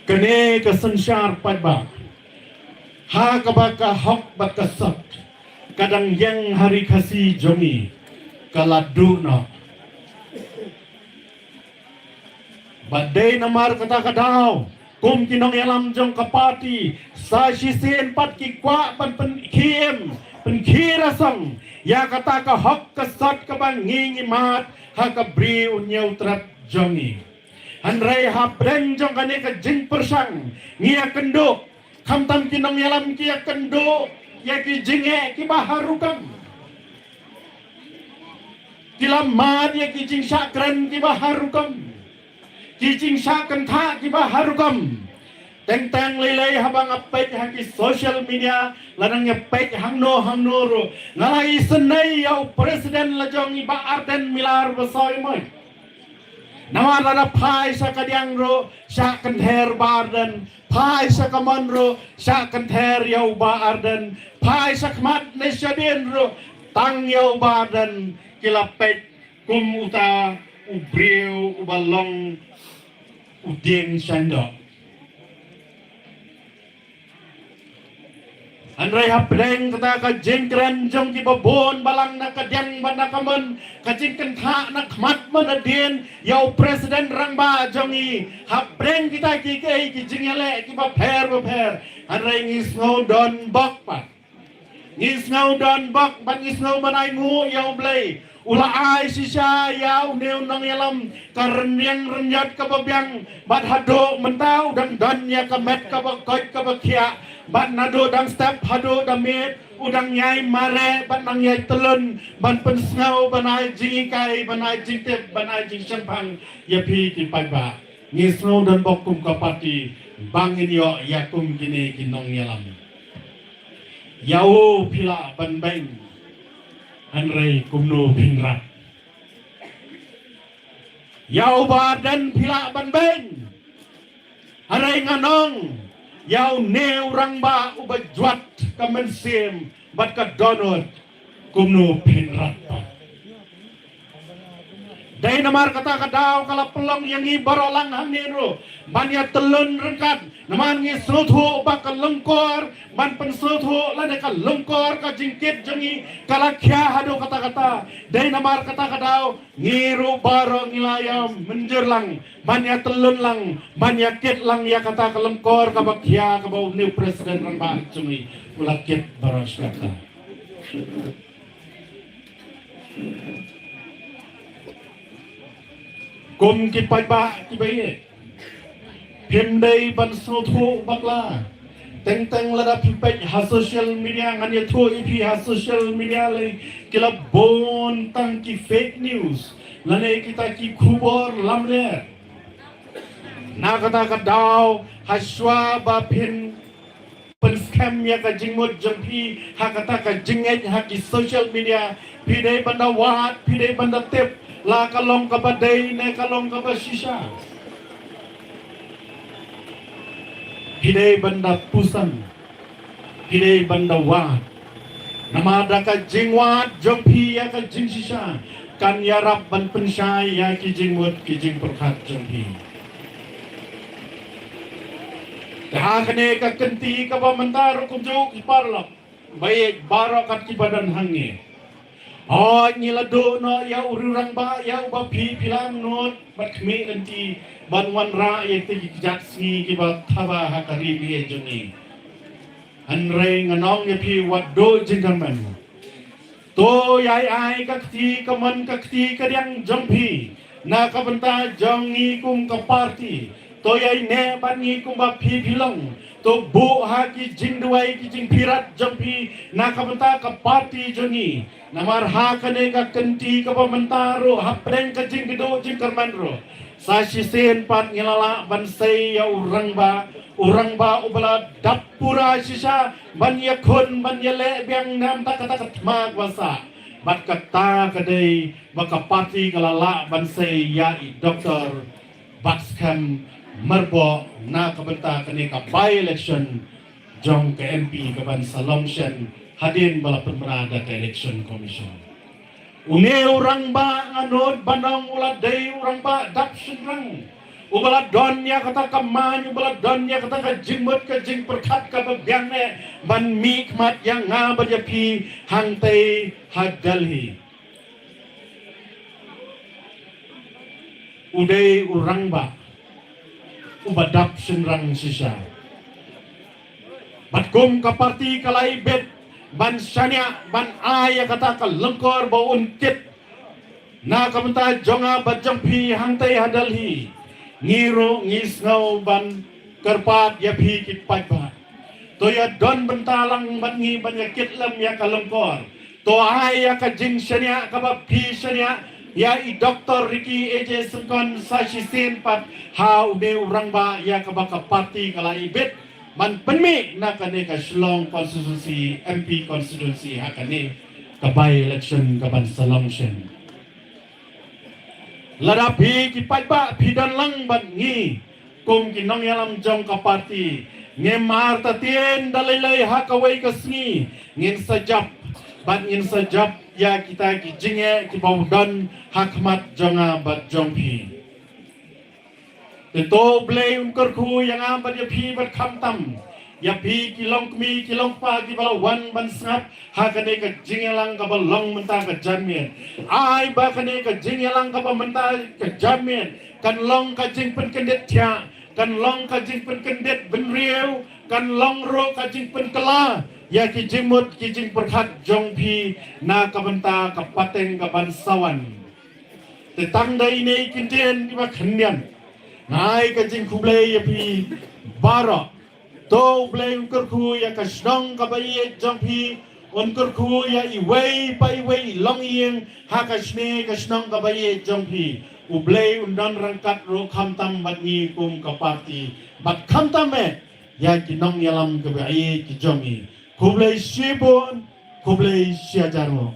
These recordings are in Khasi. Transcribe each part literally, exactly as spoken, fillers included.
Kane ka synshar paidbah ha kaba ka hok bad ka sot ka dang ïeng ha ri Khasi jong ngi ka la duh noh. Bad dei namar kata ka daw kum ki nongïalam jong ka party sa shisien pat ki kwah ban pynkhie em, pynkhie rasong ïa kata ka hok ka sot kaba ngi ngi mad ha ka bri u Hynñiewtrep jong ngi. Hynrei hapdeng jong kane ka jingpyrshang ngi ïakynduh, khamtam ki nongïalam ki ïakynduh ïa ki jingeh kiba har rukom. Ki la mad ïa ki jingshah kren kiba har rukom, ki jingshah kynthah kiba har rukom. Teng teng lei lei haba nga peit ha ki social media, lada nga peit hangno hangno ruh, nga la isynei ïa u president la jong i Bah Ardent Miller Basaiawmoit. Namar lada phai sha kadiang ruh shah kynther Bah Ardent, phai sha kamon ruh shah kynther ïa u Bah Ardent, phai sha khmat ne shadien ruh tang ïa u Bah Ardent. Ki la peit kum uta u briew uba long u dieng shyndoh. Hynrei hapdeng kata ka jingkren jong kiba bun balang na kadiang bad na kamon, ka jingkynthah na khmat bad na dien ïa u president rangbah jong ngi, hapdeng kita kiei kiei ki jingïaleh kiba pher ba pher, hynrei ngi sngew donbok pat. Ngi sngew donbok bad ngi sngew ban ainguh ïa U Blei. U la ai shisha ïa une u nongïalam ka rynïeng rynïot kaba biang, bad haduh mynta u dang don ïa ka met kaba koit kaba khiah, bad naduh dang step haduh da miet u dang ïai mareh bad nang ïai tyllun ban pynsngew, ban ai jinghikai, ban ai jingtip, ban ai jingshemphang ïa phi ki paidbah. Ngi sngew donbok kum ka party ba ngin ïoh ïa kum kine ki nongïalam. Ïa u phi lah ban beiñ, hynrei kumno phin rat? Ïa u Bah Ardent phi lah ban beiñ, hynrei ngan ong ïa une u rangbah uba jwat ka mynsiem bad ka dohnud, kumno phin rat pat? Dei namar kata ka daw ka la pynlong ïa ngi baroh lang hangne ruh ban ïa tyllun ryngkat, namar ngi sngewthuh ba ka lyngkor ban pynsngewthuh lane ka lyngkor ka jingkit jong ngi ka la khia haduh katta katta. Dei namar kata ka daw ngi ruh baroh ngi la ïa mynjur lang ban ïa tyllun lang, ban ïa kit lang ïa kata ka lyngkor kaba khia kaba une u president rangbah jong ngi u la kit baroh shi katta. Kum ki paidbah kiba ïeit, phim dei ban sngewthuh bakla. Teng teng lada phi peit ha social media, ngan ïathuh ïa phi, ha social media lei ki la bun tang ki fake news lane kita ki khubor lamler. Na kata ka daw, ha shuwa ba phin pynskhem ïa ka jingmut jong phi ha kata ka jingngeit ha ki social media, phi dei ban da wad, phi dei ban da tip la ka long kaba dei ne ka long kaba shisha. Phi dei ban da pyrshang, phi dei ban da wad. Namar da ka jingwad jong phi ïa ka jingshisha kan ïarap ban pynshai ïa ki jingmut ki jingpyrkhat jong phi. Te ha kane ka kynti kaba mynta ruh kumjuh ki paralok ba ïeit baroh kat kiba don hangne. Hooid, ngi la duh noh ïa u rangbah, ïa uba phi phi la angnud bad khmih lynti ban wanrah ïa kita ki kjat sngi kiba thaba ha ka ri ba ïeit jong ngi. Hynrei ngan ong ïa phi, wat duh jingkyrmen. To ïai ai ka kti kamon ka kti kadiang jong phi na ka bynta jong ngi kum ka party. To ïai neh bad ngi kumba phi phi long. To buh ha ki jingduwai ki jingpyrkhat jong phi na ka bynta ka party jong ngi. Namar ha kane ka kynti kaba mynta ruh hapdeng ka jingkduh jingkyrmen ruh, sa shisien pat ngi la lah ban sei ïa u rangbah, u rangbah uba la dap pura shisha ban ïakhun ban ïaleh biang na ka bynta kata ka thma kaba sah. Bad kata ka dei ba ka party ka la lah ban sei ïa i Doktor Batskhem Myrboh na ka bynta kane ka by-election jong ka M P kaban sa long shen hadien ba la pynbna da ka Election Commission. Une u rangbah nga nud ban ong u la dei u rangbah dap shynrang, Uba la don ïa kata ka main, uba la don ïa kata ka jingmut ka jingpyrkhat kaba biang eh ban mihkhmat ïa nga bad ïa phi hangtei ha Delhi. U dei u rangbah uba dap shynrang shisha. Bad kum ka parti ka la ibit ban shaniah ban ai ïa kata ka lyngkor ba un kit na ka bynta jong nga bad jong phi hangtei ha Delhi. Ngi ruh ngi sngew ban kyrpad ïa phi ki paidbah. To ïa don bynta lang bad ngi ban ïa kit lem ïa ka lyngkor. To ai ïa ka jingshaniah kaba phi shaniah ïa i Doktor Ricky A J Syngkon sa shisien pat ha une u rangbah ïa kaba ka parti ka la ibit ban pynmih na kane ka Shillong constituency, M P constituency ha kane ka by election kaban sa long shen. Lada phi ki paidbah phi don lang bad ngi kum ki nongïalam jong ka parti, ngim artatien da lei lei ha kawei ka sngi ngin sa jop bad ngin sa jop ïa kita ki jingeh kiba u don ha khmat jong nga bad jong phi. Te to U Blei un kyrkhu ïa nga bad ïa phi bad khamtam ïa phi ki longkmie ki longkpa kiba la wan ban sngap ha kane ka jingïalang kaba long mynta ka janmiet. Ai ba kane ka jingïalang kaba mynta ka janmiet kan long ka jingpynkyndit thiah, kan long ka jingpynkyndit bynriew, kan long ruh ka jingpynkylla ïa ki jingmut ki jingpyrkhat jong phi na ka bynta ka pateng kaban sa wan. Te tang da ine i kyntien kiba khyndiat, nga ai ka jingkhublei ïa phi baroh. To U Blei un kyrkhu ïa ka shnong kaba ïeit jong phi, un kyrkhu ïa iwei pa iwei i longïing ha kane ka shnong kaba ïeit jong phi. U Blei un don ryngkat ruh khamtam bad ngi kum ka parti bad khamtam eh ïa ki nongïalam kaba ïeit ki jong ngi. Khublei shibun, khublei shihajar nguh.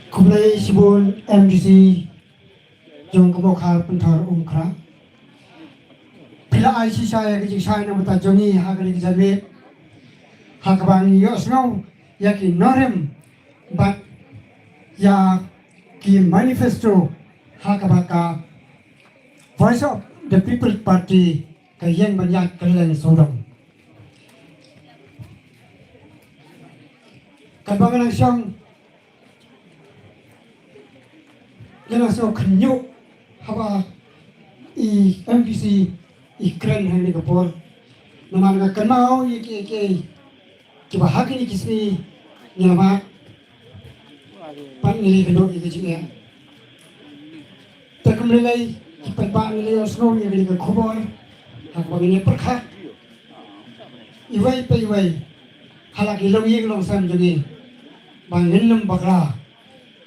Khublei shibun M D C jong ka Mawkhar Pynthor Umkhrah. Phi la ai shisha ïa ka jingshai na bynta jong ngi ha kane ka janmiet, ha kaba ngi ïohsngew ïa ki nongrim bad ïa ki manifesto ha kaba ka Voice of the People Party ka ïeng ban ïaid kylleng sawdong. Katba nga nang shong, nga nang sngew khynñiuh haba i M D C i kren ha kane ka por. Namar nga kynmaw ïa kiei kiei kiba ha kine ki sngi ngi la mad bad ngi la ïakynduh ïa ka jingeh. Te kumne lei ki paidbah ngi la ïohsngew ïa kane ka khubor ha kaba ngin ïa pyrkhat iwei pa iwei ha la ki longïing longsem jong ngi ba ngin nym bakla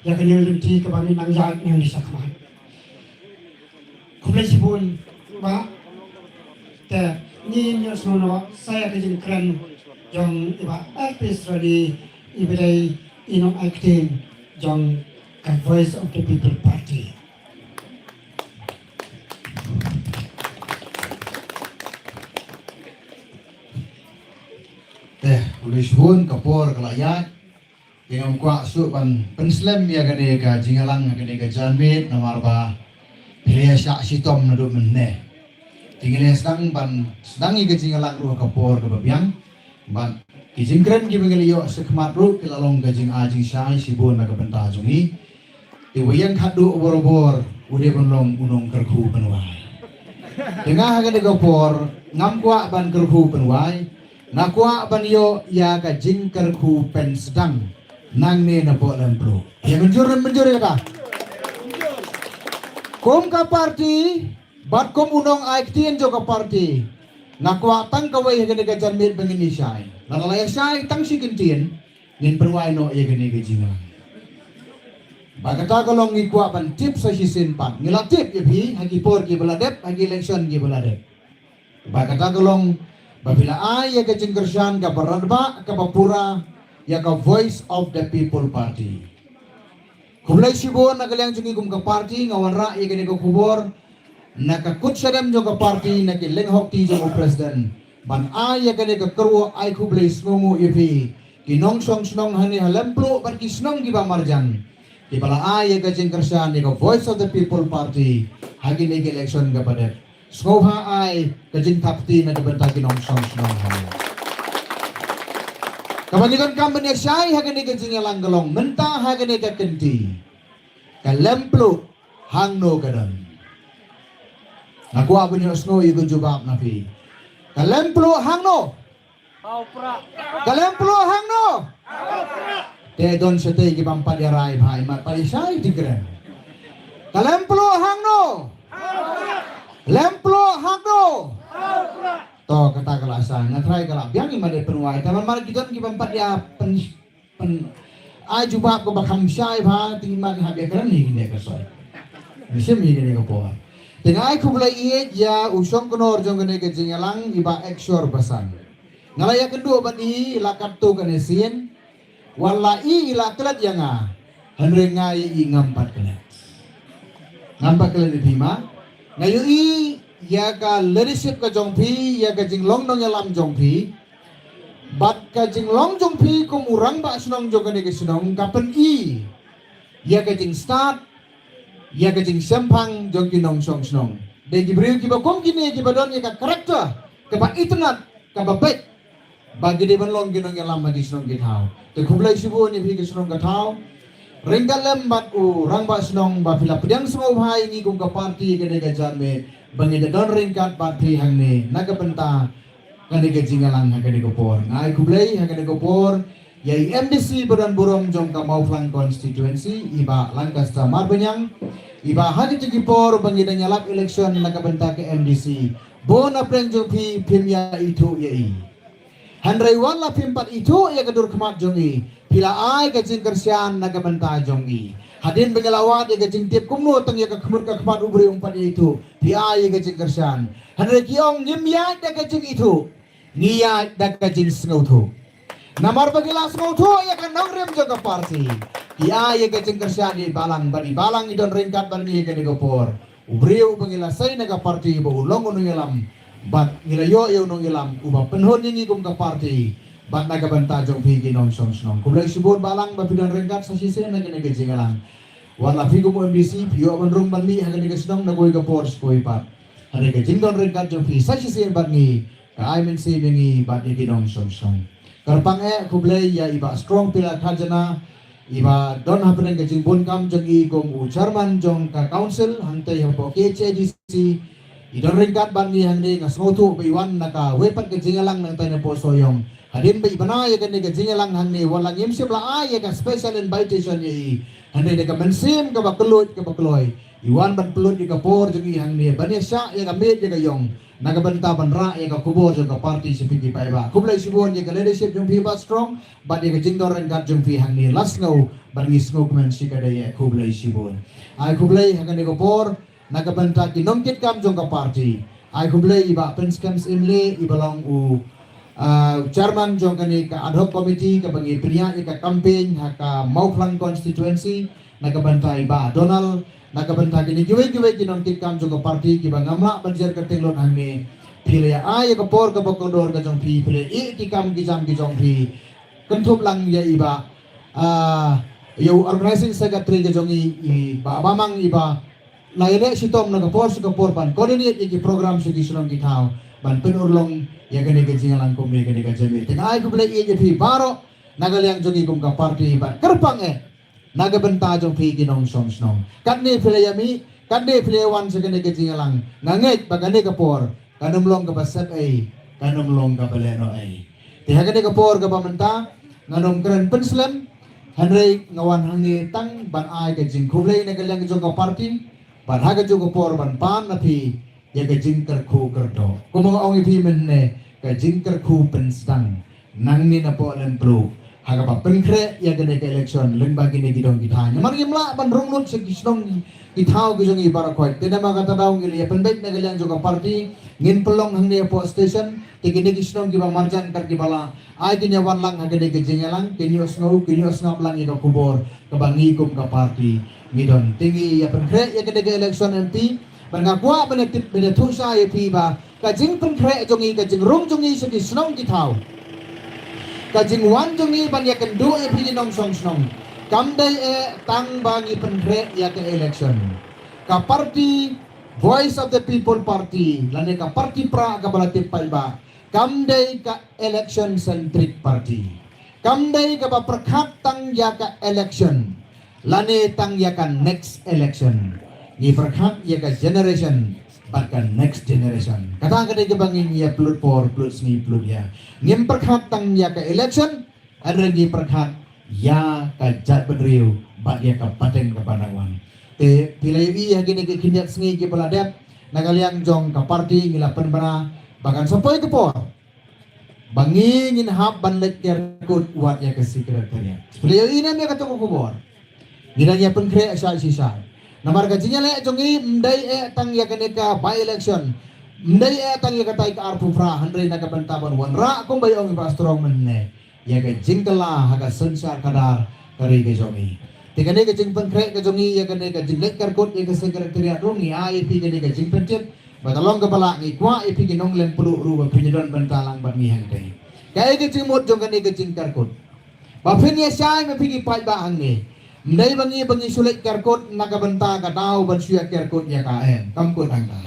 ïa kane ka lynti kaba ngin nang ïaid nangne shakhmat. Khublei shibun Bah. Te ngin ïohsngew noh sa ïa ka jingkren jong i Bah Alpes Rani iba dei i nongai ktien jong ka Voice of the People Party. Te khublei shibun, ka por ka la ïaid. Te ngam kwah shuh ban pynslem ïa kane ka jingïalang ha kane ka janmiet namar ba phi la ïa shah shitom naduh mynne. Te ngi la sdang ban sdang ïa ka jingïalang ruh ha ka por kaba biang. Bad ki jingkren kiba ngi la ïoh shakhmat ruh ki la long ka jingai jingshai shibun na ka bynta jong ngi. Te uba ïeng khadduh barabor u dei ban long u nongkyrkhu pynwai. Te nga ha kane ka por ngam kwah ban kyrkhu pynwai, nga kwah ban ïoh ïa ka jingkyrkhu pynsdang nangne na Bohlempluh. Ïa mynjur, mynjur ïa kata. Kum ka parti bad kum u nongai ktien jong ka parti, nga kwah tang kawei ha kane ka janmiet ba ngin ïa shai. Lada la ïa shai tang shi kyntien, ngin pynwai noh ïa kane ka jingïalang. Ba kata ka long ngi kwah ban tip sa shisien pat. Ngi la tip ïa phi ha ki por kiba la dep, ha ki election kiba la dep. Ba kata ka long ba phi la ai ïa ka jingkyrshan kaba radbah kaba pura ïa ka Voice of the People Party. Khublei shibun na ka liang jong ngi kum ka parti nga wanrah ïa kane ka khubor. na ka kut shadem jong ka party, na ki leng hok ti jong u president, ban ai ïa kane ka kyrwoh ai khublei sngewnguh ïa phi ki nongshong shnong hangne ha Lempluh bad ki shnong kiba marjan, kiba la ai ïa ka jingkyrshan ïa ka Voice of the People Party ha kine ki election kaba dep. Sngewbha ai ka jingthap kti na ka bynta ki nongshong shnong hangne. Kaba ngi donkam ban ïa shai ha kane ka jingïalang ka long mynta ha kane ka kynti, ka Lempluh hangno ka don? Nga kwah ban ïohsngew ïa ka jubab na phi. Ka Lempluh hangno? Ka Lempluh hangno? Te don shatei ki bym pat ïa rai bha, i mat pat ïa shai ti kren. Ka Lempluh hangno? Lempluh hangno? To, kata ka la shai, nga trai ka la biang, i mat ïa pynwai. Te man mar ki don ki bym pat ïa pyn pyn ai jubab kaba kham shai bha, te i mat hap ïa kren hi kine ka soi. Ngi shim hi kine ka por. Te nga ai khublei ïeit ïa u shongknor jong kane ka jingïalang, i Bah Ekshor Basan. Nga la ïakynduh bad i la katto katne sien. Wat la i i la klet ïa nga, hynrei nga ïa i ngam pat klet. Ngam pat klet ïa phi ma. Nga ïohi ïa ka leadership ka jong phi, ïa ka jinglong nongïalam jong phi. Bad ka jinglong jong phi kum u rangbah shnong jong kane ka shnong ka pyni ïa ka jingstad, ïa ka jingshemphang jong ki nongshong shnong. Dei ki briew kiba kum kine kiba don ïa ka character kaba itynnad, kaba beit, ba ki dei ban long ki nongïalam ha ki shnong ki thaw. Te khublei shibun ïa phi ki shnong ki thaw. Ryngkat lem bad u rangbah shnong ba phi la pdiang sngewbha ïa ngi kum ka party kane ka janmiet, ba ngi da don ryngkat bad phi hangne na ka bynta kane ka jingïalang ha kane ka por. Nga ai khublei ha kane ka por ïa i M D C ba don burom jong ka Mawphlang constituency, i Bah Lancaster Marbaniang, i ba ha kine ki por ba ngi dang ïalap election na ka bynta ka M D C, bun na pdeng jong phi phim ïa ithuh ïa i. Hynrei wat la phim pat ithuh ïa ka dur khmat jong i, phi la ai ka jingkyrshan na ka bynta jong i. Hadien ba ngi la wad ïa ka jingtip kumno tang ïa ka khmut ka khmat u briew um pat ïa ithuh, phi ai ïa ka jingkyrshan. Hynrei ki ong ngim ïaid da ka jingithuh, ngi ïaid da ka jingsngewthuh. Namar ba ngi la sngewthuh ïa ka nongrim jong ka party, ki ai ïa ka jingkyrshan ïa i Balang bad i Balang i don ryngkat bad ngi ïa kane ka por. U briew uba ngi la sei na ka party ba u long u nongïalam, bad ngi la ïoh ïa u nongïalam uba pynhun ïa ngi kum ka party bad na ka bynta jong phi ki nongshong shnong. Khublei shibun Balang ba phi don ryngkat sa shisien na kane ka jingïalang. Wat la phi kum u M D C phi ïoh ban rung ban mih ha kane ka shnong na kawei ka por sha kawei pat. Hynrei ka jingdon ryngkat jong phi sa shisien bad ngi ka ai mynsiem ïa ngi bad ïa ki nongshong shnong. Kyrpang eh khublei ïa i Bah Strong Pillar Khajana, i ba don hapdeng ka jingbun kam jong i kum u chairman jong ka council hangtei hapoh K H A D C. I don ryngkat bad ngi hangne, nga sngewthuh ba i wan na kawei pat ka jingïalang nangtai napoh Sohiong. Hadien ba i bna ïa kane ka jingïalang hangne, wat la ngim shym la ai ïa ka special invitation ïa i, hynrei da ka mynsiem kaba kylluid kaba kloi i wan ban pynlut ïa ka por jong i hangne ban ïa shah ïa ka miet ïa ka ïong na ka bynta ban rah ïa ka khubor jong ka party sha phi ki paidbah. Khublei shibun ïa ka leadership jong phi Bah Strong bad ïa ka jingdon ryngkat jong phi hangne. La sngew bad ngi sngewkmen shikatdei, ïa khublei shibun. Ai khublei ha kane ka por na ka bynta ki nongkitkam jong ka party. Ai khublei i Bah Pynskhem Syiemlieh, i ba long u, ah, chairman jong kane ka ad hoc committee kaba ngi pynïaid ïa ka campaign ha ka Mawphlang constituency, na ka bynta i Bah Donald, na ka bynta kine kiwei kiwei ki nongkitkam jong ka party kiba ngam lah ban jer kyrteng lut hangne. Phi la ïa ai ïa ka por kaba kordor ka jong phi, phi la ïa ïeh ki kam ki jam ki jong phi. Kynthup lang ïa i Bah, ah, ïa u organizing secretary ka jong i, i Bah Bamang, i ba la ïaleh shitom na ka por sha ka por ban coordinate ïa ki program sha ki shnong ki thaw ban pynurlong ïa kane ka jingïalang kumne kane ka jingmih. Te nga ai khublei ïa phi baroh na ka liang jong i kum ka party bad kyrpang eh na ka bynta jong phi ki nongshong shnong. Katne phi la ïa mih, katne phi la ïa wan sha kane ka jingïalang, nga ngeit ba kane ka por kan ym long kaba sep ei, kan ym long kaba lehnoh ei. Te ha kane ka por kaba mynta ngan ym kren pynslem, hynrei nga wan hangne tang ban ai ka jingkhublei na ka liang jong ka party bad ha kajuh ka por ban pan na phi ïa ka jingkyrkhu kyrdoh. Kumba nga ong ïa phi mynne, ka jingkyrkhu pynsdang nangne napoh Lempluh ha kaba pynkhreh ïa kane ka election lyngba kine ki dong ki thaiñ. Namar ngim lah ban rung lut sha ki shnong ki thaw ki jong i baroh khoit. Te namar kata daw ngi la ïa pynbeit na ka liang jong ka party, ngin pynlong hangne hapoh station. Te kine ki shnong kiba marjan kat kiba lah, ai kin ïa wan lang ha kane ka jingïalang, kin ïohsngew, kin ïohsngap lang ïa ka khubor kaba ngi kum ka party ngi don. Te ngi ïa pynkhreh ïa kane ka election M P Bad nga kwah ban ïa tip, ban ïathuh shai ïa phi ba ka jingpynkhreh jong ngi, ka jingrung jong ngi sha ki shnong ki thaw, ka jingwan jong ngi ban ïakynduh ïa phi ki nongshong shnong, kam dei eh tang ba ngi pynkhreh ïa ka election. Ka party Voice of the People Party lane ka party Prah kaba la tip paidbah kam dei ka election centric party. Kam dei kaba pyrkhat tang ïa ka election lane tang ïa ka next election. Ngi pyrkhat ïa ka generation bad ka next generation. Kata ka dei kaba ngi ïa pynlut por, pynlut sngi, pynlut ïa. Ngim pyrkhat tang ïa ka election, hynrei ngi pyrkhat ïa ka jaitbynriew bad ïa ka pateng kaba nang wan. Te phi la ïohi ha kine ki khyndiat sngi kiba la dep, na ka liang jong ka party ngi la pynbna ba kan sa poi ka por ba ngi ngin hap ban leit kyar kut wat ïa ka secretariat. Phi la ïohi ne em ïa kato ka khubor? Ngi dang ïa pynkhreh shai shisha. Namar ka jingïaleh jong ngi ym dei eh tang ïa kane ka by election, ym dei eh tang ïa katai ka arphew phra, hynrei na ka bynta ban wanrah kumba ong i Bah Strong mynne, ïa ka jingkylla ha ka synshar khadar ka ri ka jong ngi. Te kane ka jingpynkhreh ka jong ngi ïa kane ka jingleit kyar kut ïa ka secretariat ruh ngi ai ïa phi kane ka jingpyntip ba ka long kaba lah, ngi kwah ïa phi ki nonglem pyrshah ruh ba phin ïa don bynta lang bad ngi hangtei. Kaei ka jingmut jong kane ka jingkyar kut? Ba phin ïa shai ma phi ki paidbah hangne. Ym dei ba ngi, ba ngi shu leit kyar kut na ka bynta ka daw ban shu ïa kyar kut ïa ka, em, kam kut hangta.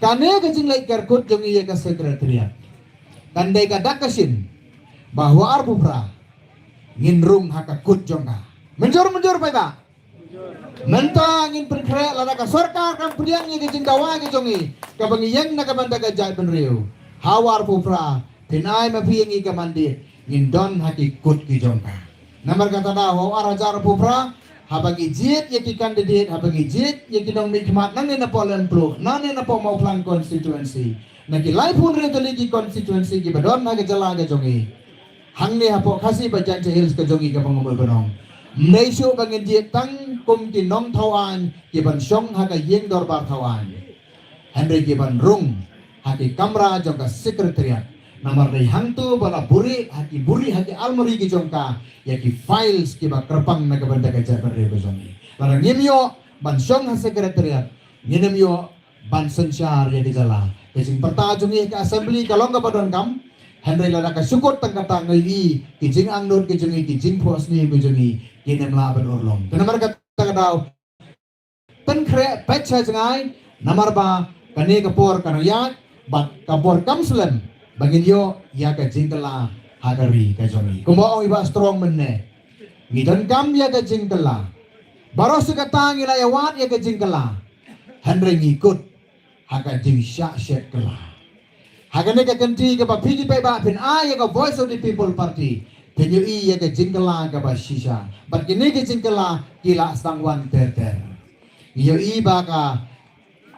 Kane ka jingleit kyar kut jong ngi ïa ka secretariat kan dei ka dak ka shin ba ha u arphew phra ngin rung ha ka kut jong ka. Mynjur, mynjur paidbah? Mynta ngin pynkhreh lada ka sorkar kam pdiang ïa ka jingdawa ka jong ngi kaba ngi ïeng na ka bynta ka jaitbynriew. Ha u arphew phra phin ai ma phi ïa ngi ka mandate ngin don ha ki kut ki jong ka. Namar kata da ha u ar hajar arphew phra, haba ngi jied ïa ki candidate, haba ngi jied ïa ki nongmihkhmat nangne napoh Laitumkhrah, nangne napoh Mawphlang constituency, na ki laiphew hynriew tylli ki constituency kiba don ha ka jylla ka jong ngi, hangne hapoh Khasi Bajaintia Hills ka jong ngi kaba nga mut ban ong, ym dei shuh ba ngin jied tang kum ki nongthaw aiñ kiban shong ha ka ïing dorbar thaw aiñ, hynrei kiban rung ha ki kamra jong ka secretariat. Namar dei hangto ba la buhrieh ha ki, buhrieh ha ki almari ki jong ka ïa ki files kiba kyrpang na ka bynta ka jaitbynriew ka jong ngi. Lada ngim ïoh ban shong ha secretariat, ngin ym ïoh ban synshar ïa ka jylla. Ka jingpyrta jong ngi ha ka assembly ka long kaba donkam, hynrei lada ka shu kut tang kata, nga ïohi ki jingangnud ki jong ngi, ki jingphohsniew ki jong ngi kin ym lah ban urlong. Te namar kata ka daw, pynkhreh peit sha jngai, namar ba kane ka por ka nang ïaid bad ka por kam slem ba ngin ïoh ïa ka jingkylla ha ka ri ka jong ngi. Kumba ong i Bah Strong mynne, ngi donkam ïa ka jingkylla. Baroh shi katta ngi la ïa wad ïa ka jingkylla, hynrei ngi kut ha ka jingshah shet kylla. Ha kane ka kynti kaba phi ki paidbah phin ai ïa ka Voice of the People Party, phin ïohi ïa ka jingkylla kaba shisha. Bad kine ki jingkylla ki la sdang wan ter ter. Ngi ïohi ba ka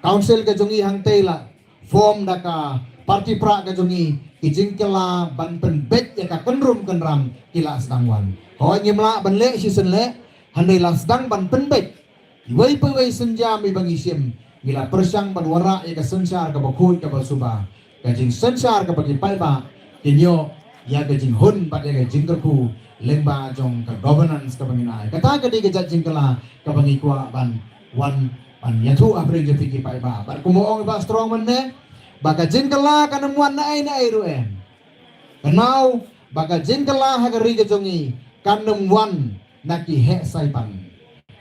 council ka jong ngi hangtei la form da ka party Prah ka jong ngi, ki jingkylla ban pynbeit ïa ka kynrum kynram ki la sdang wan. Hooid, ngim lah ban leh shisien leh, hynrei la sdang ban pynbeit. Iwei pa iwei sienjam iba ngi shim, ngi la pyrshang ban wanrah ïa ka synshar kaba khuid kaba suba, ka jingsynshar kaba ki paidbah kin ïoh ïa ka jinghun bad ïa ka jingkyrkhu lyngba jong ka governance kaba ngin ai. Kata ka dei ka jait jingkylla kaba ngi kwah ban wan ban ïathuh ha pdeng jong phi ki paidbah. Bad kumba ong i Bah Strong mynne, ba ka jingkylla kan ym wan na ei na ei ruh em. Kynmaw ba ka jingkylla ha ka ri ka jong ngi kan ym wan na ki heh saipan.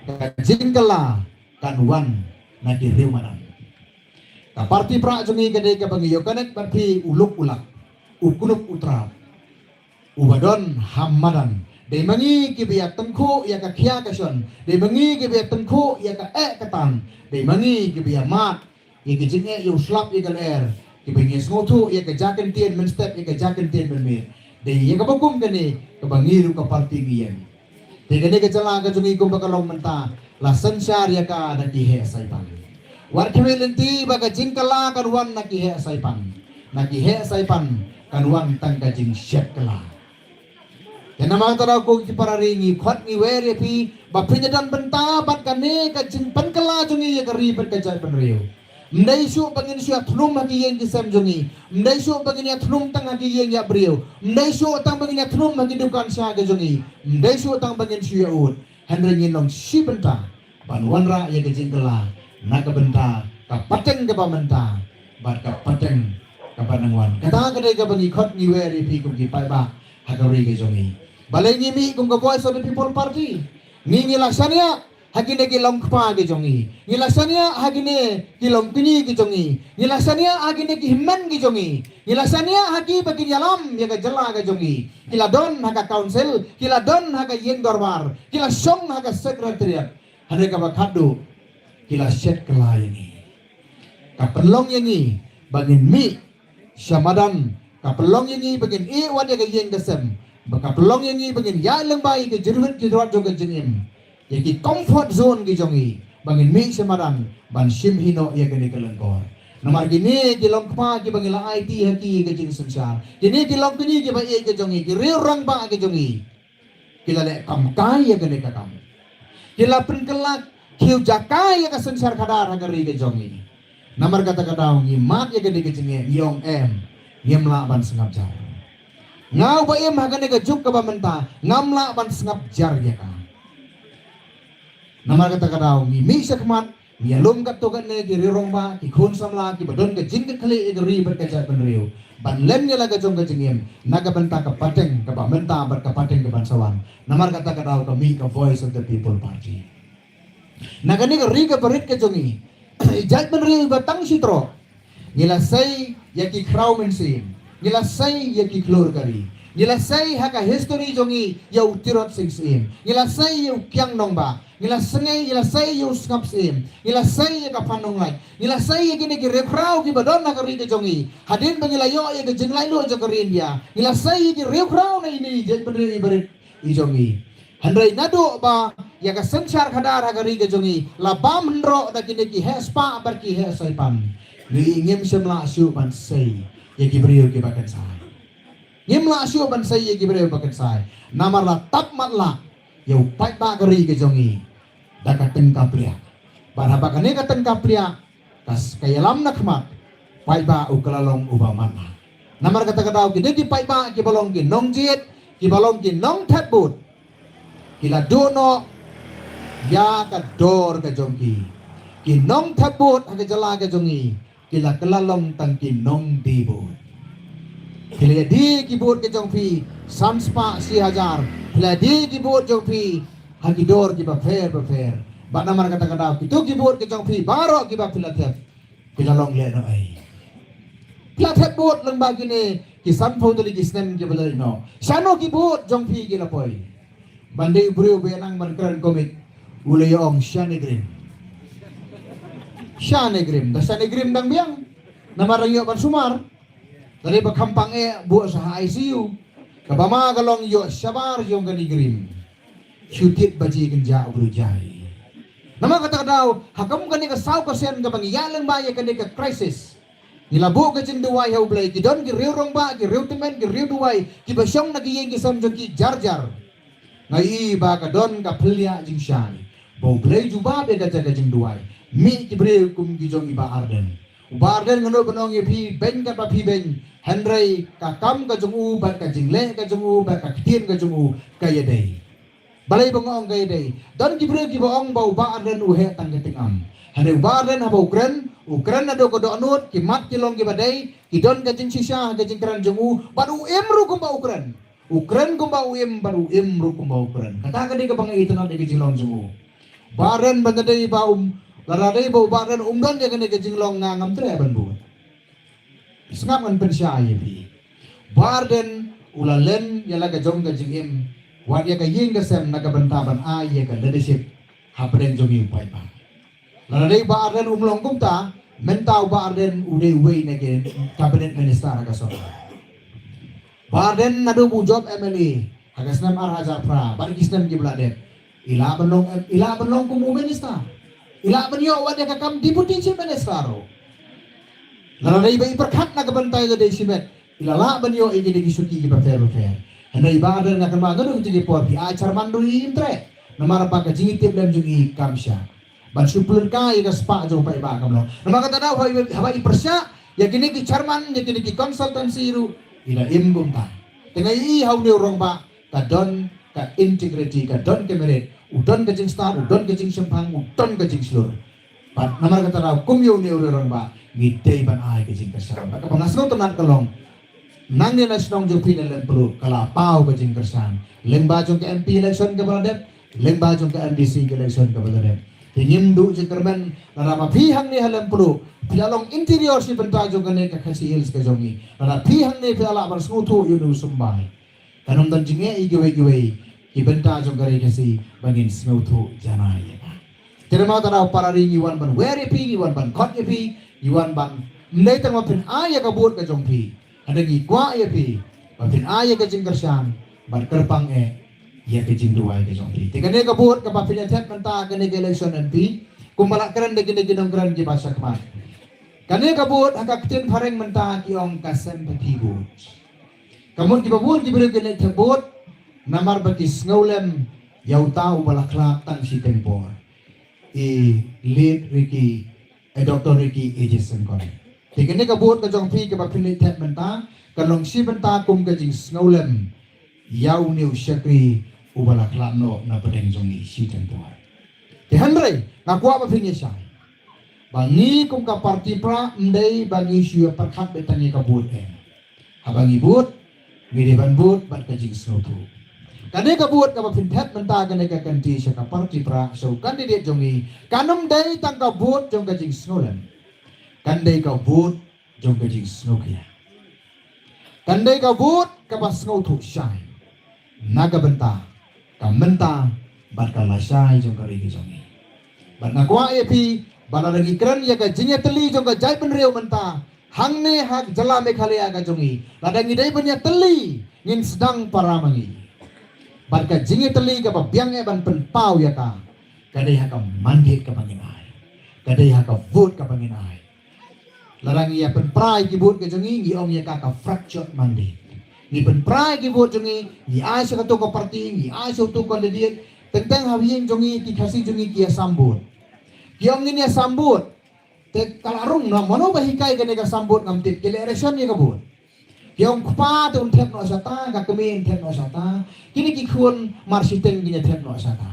Ka jingkylla kan wan na ki riew madan. Ka party Prah jong ngi ka dei kaba ngi ïoh connect bad phi u luk u lak, u knup u trap, uba don ha madan. Dei ma ngi kiba ïa tyngkhuh ïa ka khia ka shon, dei ma ngi kiba ïa tyngkhuh ïa ka eh ka tan, dei ma ngi kiba ïa mad ïa ka jingeh, ïa u slap ïa ka lyer, kiba ngi sngewthuh ïa ka ja kyntien mynstep, ïa ka ja kyntien mynmiet. Dei ïa kaba kum kane kaba ngi ruh ka party ngi ïeng. Te kane ka jylla ka jong ngi kumba ka long mynta la synshar ïa ka da ki heh saipan. Wat khmih lynti ba ka jingkylla kan wan na ki heh saipan. Na ki heh saipan kan wan tang ka jingshet kylla. Te namar kata da ko ki para ri, ngi khot ngi wer ïa phi ba phin ïa don bynta bad kane ka jingpynkylla jong ngi ïa ka ri bad ka jaitbynriew. Ym dei shuh ba ngin shu ïathnum ha ki ïing ki sem jong ngi. Ym dei shuh ba ngin ïathnum tang ha ki ïing ïa briew. Ym dei shuh tang ba ngin ïathnum ha ki dukan sha ka jong ngi. Ym dei shuh tang ba ngin shu ïa ud. Hynrei ngin long shi bynta ban wanrah ïa ka jingkylla na ka bynta Ka pateng kaba mynta bad ka pateng kaba nang wan. Kata ka dei kaba ngi khot ngi wer ïa phi kum ki paidbah ha ka ri ka jong ngi. Balei ngi mih kum ka Voice of the People Party? Ngi ngi la shaniah ha kine ki longkpa ki jong ngi. Ngi la shaniah ha kine ki longkñi ki jong ngi. Ngi la shaniah ha kine ki hynmen ki jong ngi. Ngi la shaniah ha ki ba kin ïalam ïa ka jylla ka jong ngi. Ki la don ha ka council, ki la don ha ka ïing dorbar, ki la shong ha ka secretariat. Hynrei kaba khadduh ki la shet kylla ïa ngi. Ka pynlong ïa ngi ba ngin mih sha madan, ka pynlong ïa ngi ba ngin ïeh wat ïa ka ïing ka sem, ba ka pynlong ïa ngi ba ngin ïaid lyngba ïa ka jingrit jingtrot jong ka jingim, ïa ki comfort zone ki jong ngi, ba ngin mih sha madan ban shim hi noh ïa kane ka lyngkor. Namar kine ki longkpa kiba ngi la aiti ha ki ka jingsynshar, kine ki longkñi kiba ïeit ka jong ngi, ki riew rangbah ka jong ngi, ki la leh kam kai ïa kane ka kam. Ki la pynkylla khiew jaka ïa ka synshar khadar ha ka ri ka jong ngi. Namar kata ka daw ngi mad ïa kane ka jingeh, ngi ong em, ngim lah ban sngap jar. Nga uba im ha kane ka juk kaba mynta ngam lah ban sngap jar ïa ka. Namar kata ka daw ngi mih sha khmat, ngi ïalum katto katne ki riew rangbah, ki khun samla kiba don ka jingkitkhlieh ïa ka ri bad ka jaitbynriew, ban len ïa la ka jong ka jingim na ka bynta ka pateng kaba mynta bad ka pateng kaban sa wan. Namar kata ka daw ka mih ka Voice of the People Party. Na kane ka ri kaba rit ka jong ngi, i jaitbynriew iba tang shi trok, ngi la sei ïa ki khraw mynsiem, ngi la sei ïa ki khlur ka ri, ngi la sei ha ka history jong ngi ïa u Tirot Sing Syiem, ngi la sei ïa u Kiang Nangbah, ngi la sei, ngi la sei ïa u Sngap Syiem, ngi la sei ïa ka Phan Nonglait, ngi la sei ïa kine ki riewkhraw kiba don ha ka ri ka jong ngi. Hadien ba ngi la ïoh ïa ka jinglaitluid jong ka ri India, ngi la sei ïa ki riewkhraw na ine i jaitbynriew iba rit i jong ngi. Hynrei naduh ba ïa ka synshar khadar ha ka ri ka jong ngi la bam hynroh da kine ki heh spah bad ki heh soipan, ngi ngim shym lah shuh ban sei ïa ki briew kiba kynsai. Ngim lah shuh ban sei ïa ki briew ba kynsai. Namar la tap matlah ïa u paidbah ka ri ka jong ngi da ka tyngka pliah. Bad haba kane ka tyngka pliah ka s-, ka ïalam na khmat, paidbah u ka la long uba matlah. Namar kata ka daw kine ki paidbah kiba long ki nongjied, kiba long ki nongthep vote, ki la duh noh ïa ka dor ka jong ki. Ki nongthep vote ha ka jylla ka jong ngi ki la kylla long tang ki nongdie vote. Phi la die ki vote ka jong phi san spah shi hajar, phi la die ki vote jong phi ha ki dor kiba pher ba pher. Bad namar kata ka daw kito ki vote ka jong phi baroh kiba phi la thep, phi la long lehnohei. Phi la thep vote lyngba kine ki sanphew tylli ki snem kiba la leit noh. Shano ki vote jong phi ki la poi? Ban dei u briew ba ïa nang ban kren comic, u la ïa ong shane grim. Shane grim, da shane grim dang biang. Namar dang ïoh ban sumar. Lada ba kham pang eh buh sha ha I C U. Kaba ma ka long ïoh shabar jong kane grim. Shu tied ba ji kynja u briew jai. Namar kata ka daw ha kam kane ka saw ka sien kaba ngi ïaid lyngba ïa kane ka crisis, ngi la buh ka jingduwai ha U Blei, ki don ki riew rangbah, ki riew tymmen, ki riew duwai kiba shong na ki ïing ki sem jong ki jar jar. Nga i ba ka don ka phylla jingshai ba U Blei jubab ïa kata ka jingduwai. Mih ki briew kum ki jong i Bah Ardent. U Bah Ardent nga nud ban ong ïa phi, beiñ katba phi beiñ, hynrei ka kam ka jong u bad ka jingleh ka jong u bad ka ktien ka jong u ka ïadei. Balei ba nga ong ka ïadei? Don ki briew kiba ong ba u Bah Ardent u heh tang ka tyngam. Hynrei u Bah Ardent haba u kren, u kren naduh ka dohnud, ki mat ki long kiba dei, ki don ka jingshisha ha ka jingkren jong u, bad u im ruh kumba u kren. U kren kumba u im bad u im ruh kumba u kren. Kata ka dei kaba nga itynnad ïa ka jinglong jong u. Bah Ardent, ban da dei ba um, lada dei ba u Bah Ardent um don ïa kane ka jinglong, nga ngam treh ban bud. Sngap, ngan pynshai ïa phi. Bah Ardent u la len ïa la ka jong ka jingim, wat ïa ka ïing ka sem na ka bynta ban ai ïa ka leadership hapdeng jong ngi u paidbah. Lada dei Bah Ardent um long kumta, mynta u Bah Ardent u dei uwei na ki cabinet minister ha ka sorkar. Bah Ardent naduh ba u jop M L A ha ka snem ar hajar phra bad ki snem kiba la dep, i lah ban long, i lah ban long kum u minister. I lah ban ïoh wat ïa ka kam deputy chief minister ruh. Lada dei ba i pyrkhat na ka bynta ïa lade shimet, i la lah ban ïoh ïa kine ki shuki kiba pher ba pher. Hynrei Bah Ardent, nga kynmaw naduh kito ki por phi ai chairman ruh im treh. Namar ba ka jingïatiplem jong i kam shah ban shu pynlong ïa ka spah jong u paidbah kam long. Namar kata daw haba i, haba i pyrshah ïa kine ki chairman, ïa kine ki consultancy ruh i la im kumta. Te nga i ha une u rangbah ka don ka integrity, ka don ka merit, u don ka jingstad, u don ka jingshemphang, u don ka jingshlur. Bad namar kata daw kum ïa une u rangbah ngi dei ban ai ka jingkyrshan. Bad kaba nga sngewtynnat ka long, nangne na shnong jong phi na Laitumkhrah ka la paw ka jingkyrshan. Lyngba jong ka M P election kaba la dep, lyngba jong ka M D C ka election kaba la dep. Te ngim duh jingkyrmen lada ma phi hangne ha Laitumkhrah phi la long interior shi bynta jong kane ka Khasi Hills ka jong ngi. Lada phi hangne phi la lah ban sngewthuh ïa une u symbai. Kan ym don jingeh ïa kiwei kiwei ki bynta jong ka ri Khasi ba ngin sngewthuh janai ïa ka. Te namar kata daw para ri ngi wan ban wer ïa phi, ngi wan ban khot ïa phi, ngi wan ban, ym dei tang ba phin ai ïa ka vote ka jong phi. Hynrei ngi kwah ïa phi ba phin ai ïa ka jingkyrshan ban kyrpang eh ïa ka jingduwai ka jong phi. Te kane ka vote kaba phin ïa thep mynta kane ka election M P, kumba la kren da kine ki nongkren kiba shakhmat. Kane ka vote ha ka ktien phareng mynta ki ong ka sympathy vote. Ka mut kiba bun ki briew ki leit thep vote namar ba ki sngewlem ïa uta uba la khlad tang shiteng por, i late Ricky, eh, Doctor Ricky A J Syngkon. Te kane ka vote ka jong phi kaba phi leit thep mynta ka long shi bynta kum ka jingsngewlem ïa une u shakri uba la khlad noh na pdeng jong ngi shiteng por. Te hynrei nga kwah ba phin ïa shai ba ngi kum ka party Prah ym dei ba ngi shu ïa pyrkhat beit tang ïa ka vote eh. Haba ngi vote ngi dei ban vote bad ka jingsngewthuh. Kane ka vote kaba phin thep mynta kane ka kynti sha ka party Prah, sha u candidate jong ngi, kan ym dei tang ka vote jong ka jingsngewlem. Kan dei ka vote jong ka jingsngewkhia. Kan dei ka vote kaba sngewthuh shai na ka bynta ka mynta bad ka lashai jong ka ri ka jong ngi. Bad nga kwah ïa phi ba lada ngi kren ïa ka jingïatylli jong ka jaitbynriew mynta hangne ha jylla Meghalaya ka jong ngi, lada ngi dei ban ïatylli ngin sdang para ma ngi. Bad ka jingïatylli kaba biang eh ban pynpaw ïa ka, ka dei ha ka mandate kaba ngin ai, ka dei ha ka vote kaba ngin ai. Lada ngi ïa pynpra ïa ki vote ka jong ngi, ngi ong ïa ka ka fractured mandate. Ngi pynpra ïa ki vote jong ngi, ngi ai sha kato ka party, ngi ai sha uto u candidate. Teng teng ha ïing jong ngi ki Khasi jong ngi ki ïa sam vote. Ki ong ngin ïa sam vote. Te ka la rung na mano ba hikai kane ka sam vote ngam tip, ki leh ration ïa ka vote. Ki ong kpa te un thep noh shata, ka kmie un thep noh shata. Kine ki khun mar shiteng kin ïa thep noh shata.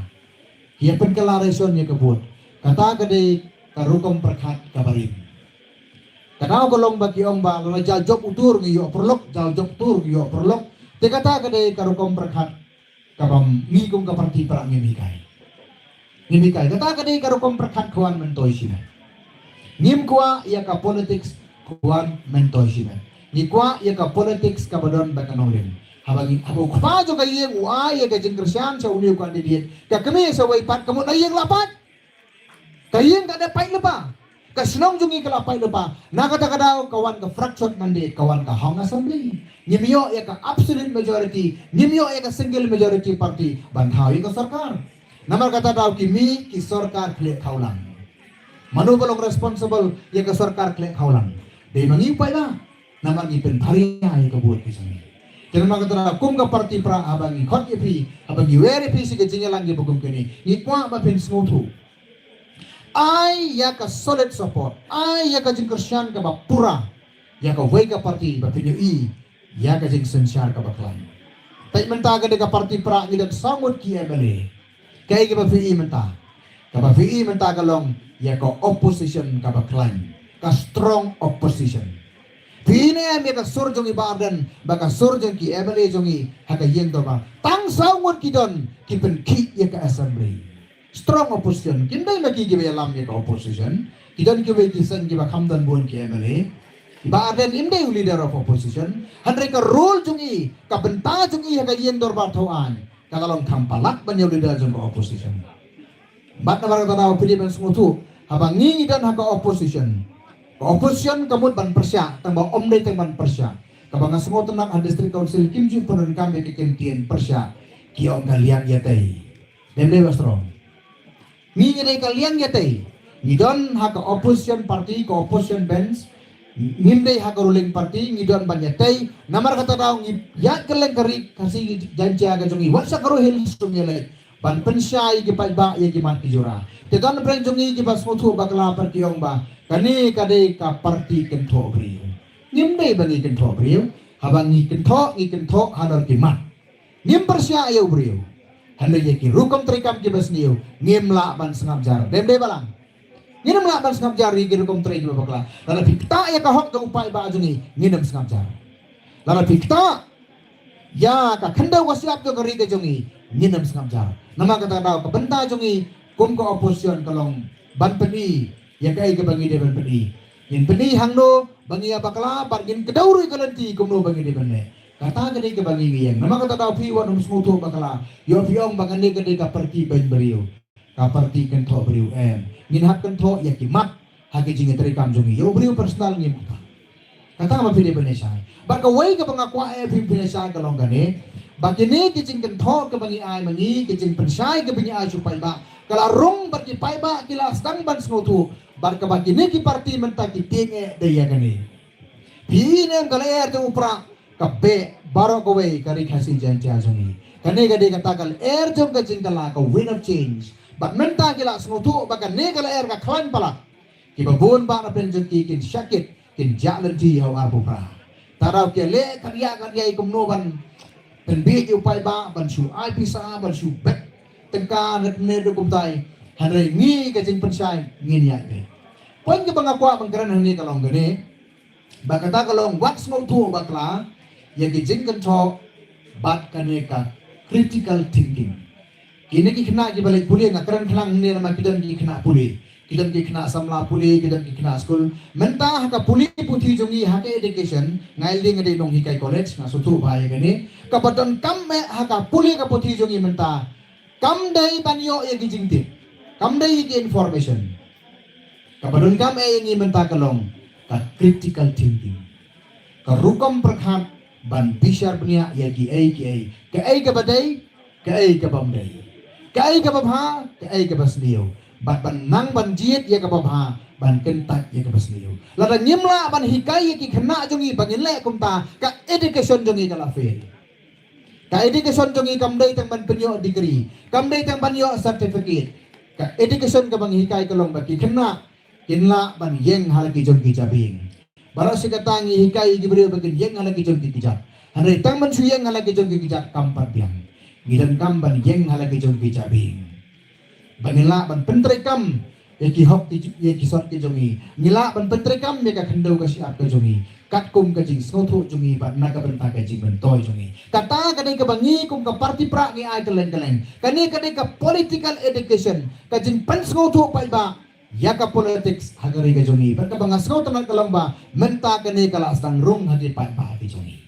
Ki ïa pynkylla ration ïa ka vote. Kata ka dei ka rukom pyrkhat kaba rim. Ka daw ka long ba ki ong ba lada jal jop u tur ngi ïoh pyrlok, jal jop tur ngi ïoh pyrlok. Te kata ka dei ka rukom pyrkhat kaba ngi kum ka party Prah ngim hikai. Ngim hikai. Kata ka dei ka rukom pyrkhat khwan myntoi shimet. Ngim kwah ïa ka politics khwan myntoi shimet. Ngi kwah ïa ka politics kaba don bad ka nongrim. Haba ngi, haba u kpa jong ka ïing u ai ïa ka jingkyrshan sha une u candidate, ka kmie sha wei pat, ka mut ka ïing la pat. Ka ïing ka dei pait lypa. Ka shnong jong ngi ka la pait lypa. Na kata ka daw ka wan ka fractured mandate, ka wan ka hung assembly. Ngim ïoh ïa ka absolute majority, ngim ïoh ïa ka single majority party ban thaw ïa ka sorkar. Namar kata daw ki mih ki sorkar khleh khawlang. Mano ba long responsible ïa ka sorkar khleh khawlang? Dei ma ngi u paidbah. Namar ngi pynpra ïa ka vote ka jong ngi. Te namar kata daw kum ka party Prah haba ngi khot ïa phi, haba ngi wer ïa phi sha ka jingïalang ïa ba kum kane, ngi kwah ba phin sngewthuh. Ai ïa ka solid support, ai ïa ka jingkyrshan kaba pura ïa kawei ka party ba phin ïohi ïa ka jingsynshar kaba khlaiñ. Peit mynta ka dei ka party Prah ngi don saw ngut ki M L A. Kaei kaba phi i mynta? Kaba phi i mynta ka long ïa ka opposition kaba khlaiñ, ka strong opposition. Phi i ne em ïa ka sur jong i Bah Ardent bad ka sur jong ki M L A jong i ha ka ïing dorbar? Tang saw ngut ki don ki pynkhih ïa ka assembly. Strong opposition. Kim dei ma ki kiba ïalam ïa ka opposition. Ki don kiwei ki seng kiba kham don bun ki M L A. Bah Ardent im dei u leader of opposition. Hynrei ka role jong i, ka bynta jong i ha ka ïing dorbar thaw aiñ, ka la long kham palat ban ïa u leader jong ka opposition. Bad namar kata daw phi dei ban sngewthuh, haba ngi ngi don ha ka opposition, ka opposition ka mut ban pyrshah, tang ba ym dei tang ban pyrshah. Kaba nga sngewtynnat ha District Council kim ju pyndonkam ïa ka ktien pyrshah, ki ong ka liang ïatei. Dem dei ba strong. Ngi ngi dei ka liang ïatei. Ngi don ha ka opposition party, ka opposition bench. Ngim dei ha ka ruling party, ngi don ban ïatei. Namar kata daw ngi ïaid kylleng ka ri Khasi Jaiñtia ka jong ngi, wat sha ka Garo Hills ruh ngi leit ban pynshai ïa ki paidbah ïa ki mat ki jura. Te don pyrshah jong ngi kiba sngewthuh bakla pat ki ong ba kane ka dei ka party kynthoh briew. Ngim dei ba ngi kynthoh briew. Haba ngi kynthoh, ngi kynthoh halor ki mat. Ngim pyrshah ïa u briew. Hynrei ïa ki rukom treikam kiba sniew ngim lah ban sngap jar. Dem dei balang. Ngin ym lah ban sngap jar ïa ki rukom trei kiba bakla. Lada phi ktah ïa ka hok jong u paidbah jong ngi, ngin ym sngap jar. Lada phi ktah ïa ka khyndew ka shyiap jong ka ri ka jong ngi, ngin ym sngap jar. Namar kata ka daw ka bynta jong ngi kum ka opposition ka long ban pyni ïa kaei kaba ngi dei ban pyni. Ngin pyni hangno ba ngi ïa bakla bad ngin kdew ruh ïa ka lynti kumno ba ngi dei ban leh. Kata ka dei kaba ngi ïeng. Namar kata ka daw phi wat nym sngewthuh bakla. Ïoh phi ong ba kane ka dei ka party beiñ briew. Ka party kynthoh briew em. Ngin hap kynthoh ïa ki mat ha ki jingïatreikam jong ngi. Ïa u briew personal ngim ktah. Kata ma phi dei ban ïa shai. Bad kawei kaba nga kwah eh phi phin ïa shai ka long kane. Ba kine ki jingkynthoh kaba ngi ai ma ngi, ki jingpynshai kaba ngi ai sha u paidbah, ka la rung bad ki paidbah ki la sdang ban sngewthuh. Bad kaba kine ki party mynta ki tieng eh dei ïa kane. Phi ne em ka lyer jong u prah ka beh baroh kawei ka Ri Khasi Jaiñtia jong ngi. Kane ka dei kata ka lyer jong ka jingkylla, ka wind of change. Bad mynta ki la sngewthuh ba kane ka lyer ka khlaiñ palat. Kiba bun bah na pdeng jong ki kin shah kit, kin jah lynti ha u arphew phra. Te daw ki leh khyndiat khyndiat kumno ban pynbiej ïa u paidbah, ban shu ai pisa, ban shu bet tyngka ne ne ruh kumtai. Hynrei ngi ka jingpynshai ngin ïaid beit. Point kaba nga kwah ban kren hangne ka long kane. Ba kata ka long wat sngewthuh bakla ïa ki jingkynthoh bad kane ka critical thinking. Kine ki khynnah kiba leit pule, nga kren khnang hangne namar ki don ki khynnah pule, ki don ki khynnah samla pule, ki don ki khynnah skul. Mynta ha ka pule puthi jong ngi ha ka education, nga ïa lade nga dei nonghikai college, nga sngewthuh bha ïa kane. Kaba donkam eh ha ka pule ka puthi jong ngi mynta kam dei ban ïoh ïa ki jingtip, kam dei ïa ki information. Kaba donkam eh ïa ngi mynta ka long ka critical thinking. Ka rukom pyrkhat ban bishar bniah ïa kiei kiei. Kaei kaba dei, kaei kaba ym dei. Kaei kaba bha, kaei kaba sniew. Bad ban nang ban jied ïa kaba bha, ban kyntait ïa kaba sniew. Lada ngim lah ban hikai ïa ki khynnah jong ngi ba ngin leh kumta, ka education jong ngi ka la fail. Ka education jong ngi kam dei tang ban pynïoh degree, kam dei tang ban ïoh certificate. Ka education kaba ngi hikai ka long ba ki khynnah kin lah ban ïeng ha la ki jong ki jabieng. Baroh shi katta ngi hikai ïa ki briew ba kin ïeng ha la ki jong ki kjat. Hynrei tang ban shu ïeng ha la ki jong ki kjat kam pat biang. Ngi donkam ban ïeng ha la ki jong ki jabieng. Ba ngin lah ban pyntreikam ïa ki hok ki, ïa ki sot ki jong ngi. Ngi lah ban pyntreikam ïa ka khyndew ka shyiap ka jong ngi. Katkum ka jingsngewthuh jong ngi bad na ka bynta ka jingmyntoi jong ngi. Kata ka dei kaba ngi kum ka party prah ngi ai kylleng kylleng. Kane ka dei ka political education, ka jingpynsngewthuh paidbah ïa ka politics ha ka ri ka jong ngi. Bad kaba nga sngewtynnat ka long ba mynta kane ka la sdang rung ha ki paidbah ki jong ngi.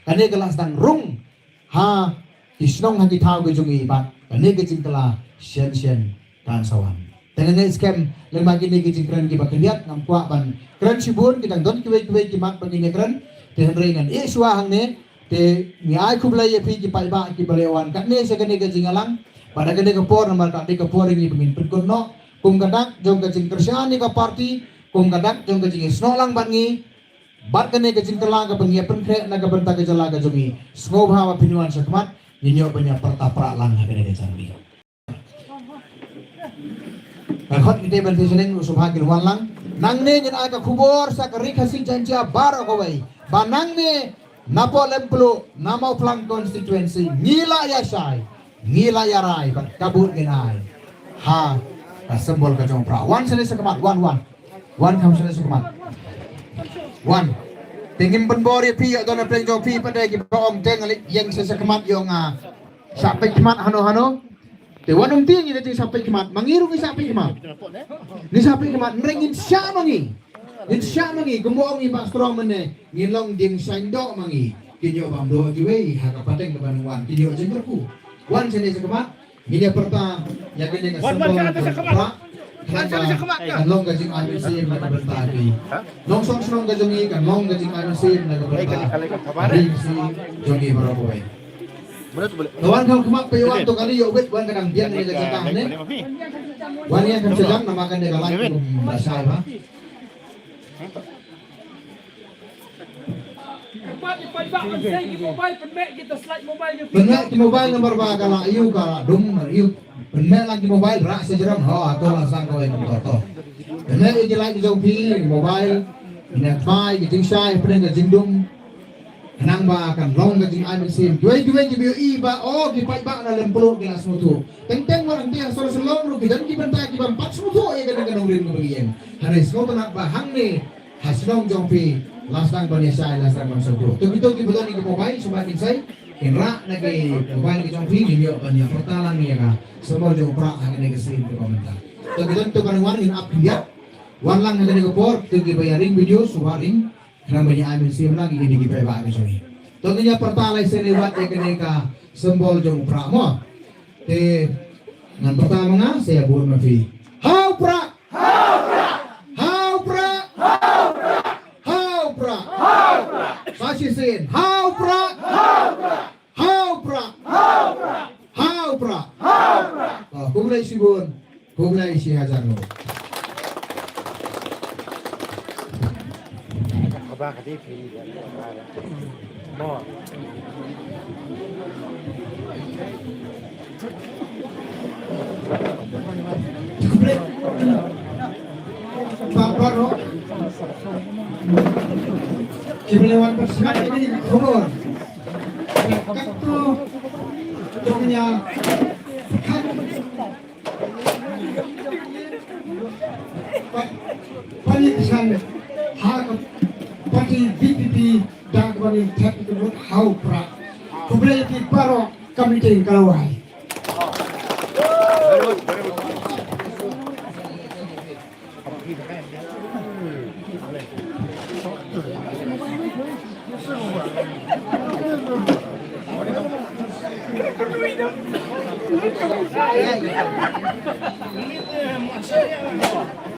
Kane ka la sdang rung ha ki shnong ha ki thaw ki jong ngi bad kane ka jingkylla shen shen kan sa wan. Te nga ngeit skhem lem bad kine ki jingkren kiba khyndiat, ngam kwah ban kren shibun, ki dang don kiwei kiwei ki mat ba ngin ïa kren. Te hynrei ngan ïeh shuwa hangne. Te ngi ai khublei ïa phi ki paidbah kiba la wan katne sha kane ka jingïalang. Bad ha kane ka por namar ka dei ka por ïa ngi ba ngin pynkut noh kum ka dak jong ka jingkyrshan ïa ka party, kum ka dak jong ka jingïasnoh lang bad ngi. Bad kane ka jingkylla kaba ngi ïa pynkhreh na ka bynta ka jylla ka jong ngi. Sngewbha ba phin wan sha khmat, ngin ïoh ban ïa pyrta prah lang ha kane ka jingmih. Ka khot kita ban thied shaneng, sngewbha kin wan lang. Nangne ngin ai ka khubor sha ka Ri Khasi Jaiñtia baroh kawei ba nangne na Pok Lempluh, na Mawphlang constituency, ngi la ïa shai, ngi la ïa rai bad ka vote ngin ai ha ka symbol ka jong u prah. Wan shane sha khmat, wan, wan. Wan kham shane sha khmat. Wan. Te ngim pynbor ïa phi, ïa don na pdeng jong phi pat de kiba ong te nga leit ïeng sha khmat, ïa nga shah peit khmat hano hano. Te wat ym tieng ïa ka jingshah peit khmat, ma ngi ruh ngi shah peit khmat. Ngi shah peit khmat, hynrei ngin shah ma ngi. Ngin shah ma ngi, kumba ong i Bah Strong mynne, ngin long dieng shaiñ doh ma ngi. Kin ïoh bam doh kiwei ha ka pateng kaba nang wan, kin ïoh jingkyrkhu. Wan shane sha khmat. Ngin ïa pyrta ïa kane ka symbol ka jong u prah. Kan long ka jingai mynsiem na ka bynta ki nongshong shnong ka jong ngi, kan long ka jingai mynsiem na ka bynta ri Khasi jong ngi baroh kawei. Ka wan kham khmat, phi wan to kali, ïoh wit wan ka dang biang ne ka jaka ne. Wan ïa kham sha jan namar kane ka live kum ba shai ba. Pynmih ki mobile namar ba ka la ïoh ka la dum ïoh. Pynmih lang ki mobile, rah sha jrong, ho, to la sang kawei kum to. Pynmih ki light jong phi, mobile, ne bai ki jingshai, pynmih ka jingdum. Khnang ba kan long ka jingai mynsiem. Kiwei kiwei kiba ïohi ba, oh, ki paidbah na Lyngpluh ki la sngewthuh. Teng teng wat hangtei ha sor Shillong ruh ki don ki bynta kiba ym pat sngewthuh ïa kane ka nongrim kaba ngi im. Hynrei sngewtynnat ba hangne ha shnong jong phi la sdang ban ïashai, la sdang ban sngewthuh. To kito kiba don ïa ki mobile, sngewbha kin sei, kin rah na ki mobile ki jong phi, ngin ïoh ban ïa pyrta lang ïa ka symbol jong u prah ha kane ka sien kaba mynta. To kito, to kane wan ngin ap khyndiat. Wan lang ha kane ka por, to kiba ïa ring video, sngewbha ring. Khnang ba ngi ai mynsiem lang ïa kine ki paidbah ki jong ngi. To ngin ïa pyrta lai sien wat ïa kane ka symbol jong u prah mo. Te ngan pyrta ma nga, sa ïa bun ma phi. Ha u prah! Ha u prah! Ha u prah! Sa shisien. Ha u prah! Ha u prah! Ha u prah! Ah, khublei shibun. Khublei shihajar nguh. Khublei. Baroh. Khublei wan bersama ini khubor. Katu dunia. Pynïaid san ha ka party V P P da kaba ngin thep ïa ka vote ha u prah. Khublei ïa phi baroh, ka meeting ka la wai.